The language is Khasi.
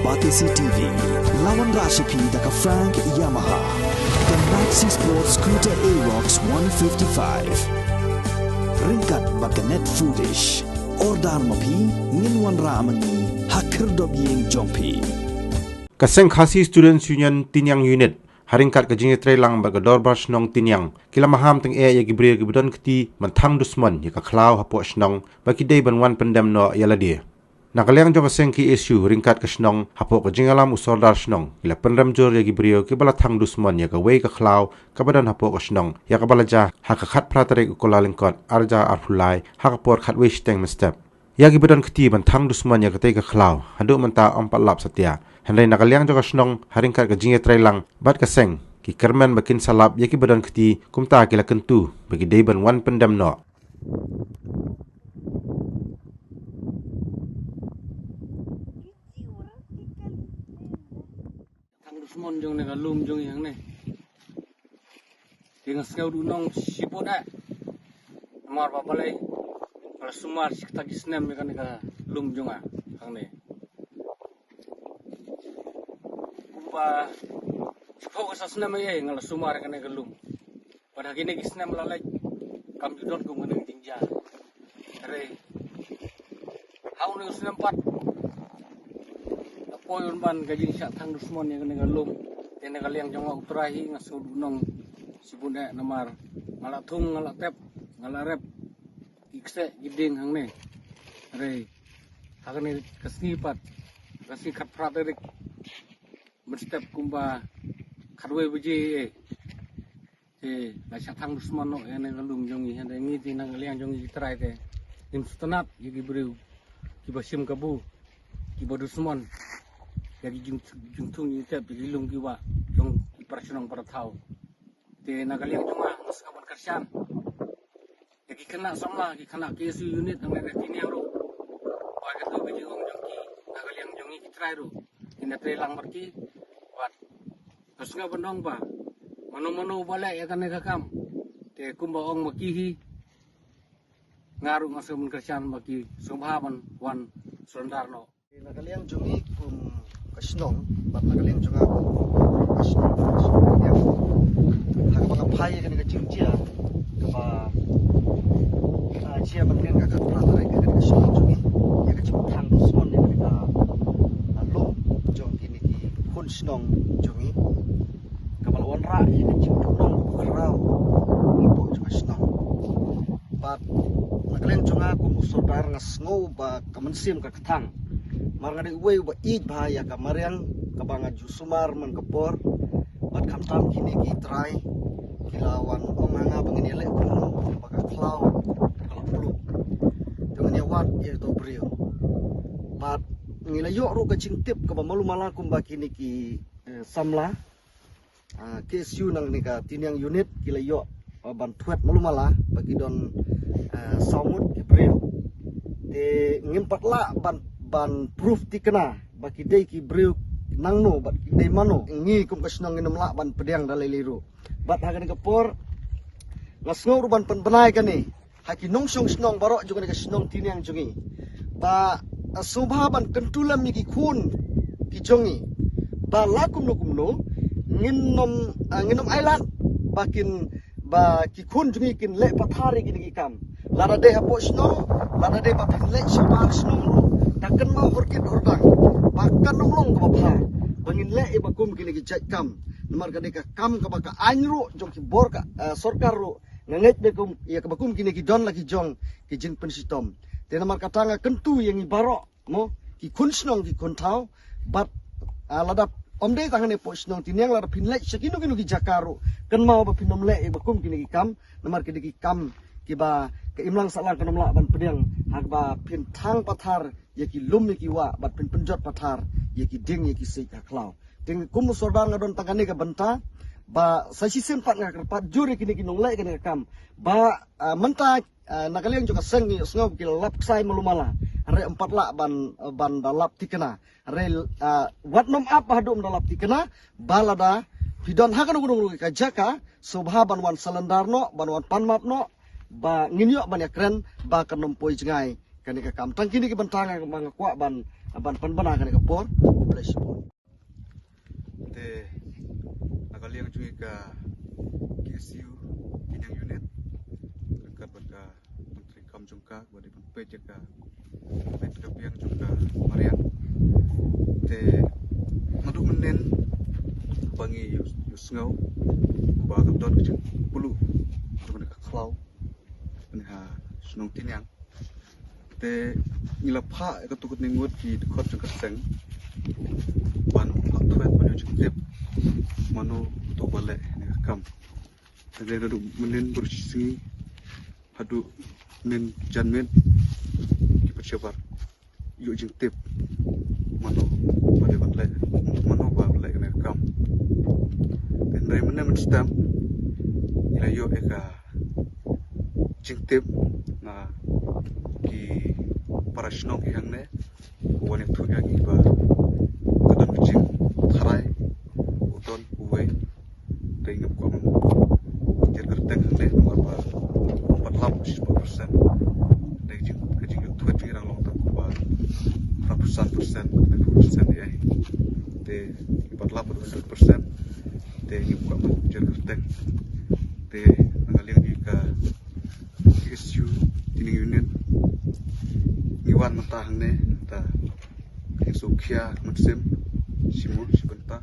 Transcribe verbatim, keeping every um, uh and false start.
R T C T V, la wanrah sha phi da ka Frank Yamaha, ka Maxi Sport Scooter Aerox one fifty-five. Ryngkat bad ka Net Foodish. Order ma phi, ngin wanrah ma ngi ha khyrdop ïing jong phi. Ka Seng Khasi Students Union Tiniang Unit, ha ryngkat ka jingïatreilang bad ka Dorbar Shnong Tiniang, ki la maham tyngeh ïa ki briew kiba don kti ban thang dusmon ïa ka khlaw hapoh shnong, ba ki dei ban wan pyndem noh ïa lade. Na ka liang jong ka seng K S U ryngkat ka shnong, hapoh ka jingïalam u sordar shnong, ki la pynrem jur ïa ki briew kiba la thang dusmon ïa kawei ka khlaw kaba don hapoh ka shnong, ïa kaba la jia ha ka khatphra tarik u Kyllalyngkot arhajar arphew lai, ha ka por khatwei shiteng mynstep. Ïa kiba don kti ban thang dusmon ïa katei ka khlaw haduh mynta ym pat lap satia. Hynrei na ka liang jong ka shnong, ha ryngkat ka jingïatreilang bad ka seng, ki kyrmen ba kin sa lap ïa kiba don kti, kumta ki la kyntu ba ki dei ban wan pyndem noh. Thang dusmon jong ne ka lum jong i hangne. Te nga sngew duhnong shibun eh. Namar ba balei nga la sumar shi kata ki snem ïa kane ka lum jong nga hangne. Kumba shiphew ka sa snem eh nga la sumar ïa kane ka lum. Bad ha kine ki snem la leit kam ju don kum kane ka jingjia. Hynrei ha une u snem pat la poi un ban ka jingshah thang dusmon ïa kane ka lum. Te na ka liang jong nga u trai hi nga sngew duhnong shibun eh namar nga la thung, nga la tep, nga la rep ki kseh ki dieng hangne. Hynrei ha kane ka sngi pat, ka sngi khatphra tarik mynstep kumba khatwei baje eh. Te la shah thang dusmon noh ïa kane ka lum jong ngi, hynrei ngi te na ka liang jong ngi ki trai te ngim sngewtynnat ïa ki briew kiba shim kabu, kiba dusmon ïa ki jing, jingthung jingtep ïa ki lum ki wah jong ki para shnong para thaw. Te na ka liang jong nga nga sngewbha ban kyrshan ïa ki khynnah samla, ki khynnah K S U unit nangne na Tiniang ruh. Ba kato ka jingong jong ki na ka liang jong ngi ki trai ruh, kin ïatreilang bad ki. Bad nga sngewbha ban ong ba mano mano ba leh ïa kane ka kam, te kumba ong ma ki hi, nga ruh nga sngewbha ban kyrshan ba ki sngewbha ban wan surrender noh. Na ka liang jong ngi kum ka shnong, bad na ka liang jong nga kum ka shnong, ka shnong ka liang. Ha kaba nga phai ïa kane ka jingjia kaba, ah, jia mynhynnin ka khatphra tarik ïa kane ka shnong jong ngi, ïa ka jingthang dusmon ïa kane ka, ah, lum jong kine ki khun shnong jong ngi. Kaba la wanrah ïa ka jingduhnong kaba khraw hapoh jong ka shnong. Bad na ka liang jong nga kum u sordar nga sngew ba ka mynsiem ka kthang. Namar nga dei uwei uba ïeit bha ïa ka mariang kaba nga ju sumar man ka por. Bad khamtam kine ki trai ki la wan ong ha nga ba ngin ïaleh kumno ba ka khlaw ka la plung. Te ngin ïawad ïa uto u briew. Bad ngi la ïoh ruh ka jingtip kaba malu mala kumba kine ki, eh, samla, ah, K S U nangne ka Tiniang unit ki la ïoh, ah, ban thwet malu mala ba ki don, ah, saw ngut ki briew. Te ngim pat lah ban, ban proof thikna ba ki dei ki briew nangno bad ki dei mano. Ngi kum ka shnong ngim lah ban pdiang da lei lei ruh. Bad ha kane ka por nga sngew ruh ban pynbna ïa kane ha ki nongshong shnong baroh jong kane ka shnong Tiniang jong ngi. Ba, ah, sngewbha ban kyntu lem ïa ki khun ki jong ngi. Ba la kumno kumno ngin ym, ah, ngin ym ailad ba kin, ba ki khun jong ngi kin leh pathar ïa kine ki kam. Lada dei hapoh shnong, lada dei ba phin leh shabar shnong ruh, da kynmaw hor kit hor dang ba kan ym long kaba bha ba ngin leh ïa ba kum kine ki jait kam. Namar ka dei ka kam kaba ka aiñ ruh jong ki bor ka, ah, sorkar ruh nga ngeit ba kum ïa kaba kum kine ki don la ki jong ki jingpynshitom. Te namar kata nga kyntu ïa ngi baroh mo, ki khun shnong ki khun thaw, bad, ah, lada ym dei tang hangne hapoh shnong Tiniang, lada phin leit sha kino kino ki jaka ruh, kynmaw ba phin ym leh ïa ba kum kine ki kam. Namar ki dei ki kam kiba ka imlang sahlang kan ym lah ban pdiang ha kaba phin thang pathar ïa ki lum ïa ki wah bad phin pynjot pathar ïa ki dieng ïa ki siej ha khlaw. Te kum u sordar nga don tang kane ka bynta ba sa shisien pat nga kyrpad jur ïa kine ki nongleh kane ka kam ba, ah, mynta, ah, na ka liang jong ka seng ngi sngew ki la lap ksai malu mala. Hynrei ym pat lah ban, ban da lap thikna. Hynrei, ah, wat nym ap haduh ym da lap thikna. Ba lada phi don ha kano kano ka jaka, sngewbha ban wan surrender noh, ban wan pan map noh, ba ngin ïoh ban ïakren ba kan ym poi jngai kane ka kam. Tang kine ki bynta nga, nga kwah ban, ban pynbna kane ka por. Khublei shibun. Te na ka liang jong ngi ka K S U Kiniang Unit, ryngkat bad ka Myntri Kam jong ka, ba dei ban peit ïa ka, peit ka biang jong ka mariang. Te naduh mynnin ba ngi ïoh, ïohsngew ba ka don ka jingpluh, ka don ka khlaw, ha shnong Tiniang. Te ngi la phah ïa katto katne ngut ki dkhot jong ka seng ban phah thwet ban ïoh jingtip mano uto ba leh ïa kane ka kam. Te naduh mynnin baroh shi sngi haduh mynnin janmiet ki pynshai ban ïoh jingtip mano ba dei ban leh, mano ba leh ïa kane ka kam. Te hynrei mynne mynstep ngi la ïoh ïa ka jingtip na ki para shnong ki hangne, ba wan ïathuh ïa ngi ba ka don ka jingtharai, u don uwei, te ngim kwah ban jer kyrteng hangne namar ba ym pat lap shispah percent. Te ka jing, ka jingïathuh jong ngi dang long tang kumba phra phew san percent, phra phew percent ïa. Te ym pat lap phra phew percent. Te ngim kwah ban jer kyrteng. Te na ka liang jong ngi ka K S U Kiniang Unit ngi wan mynta hangne, te ngin sngewkhia mynsiem shi mo shi bynta.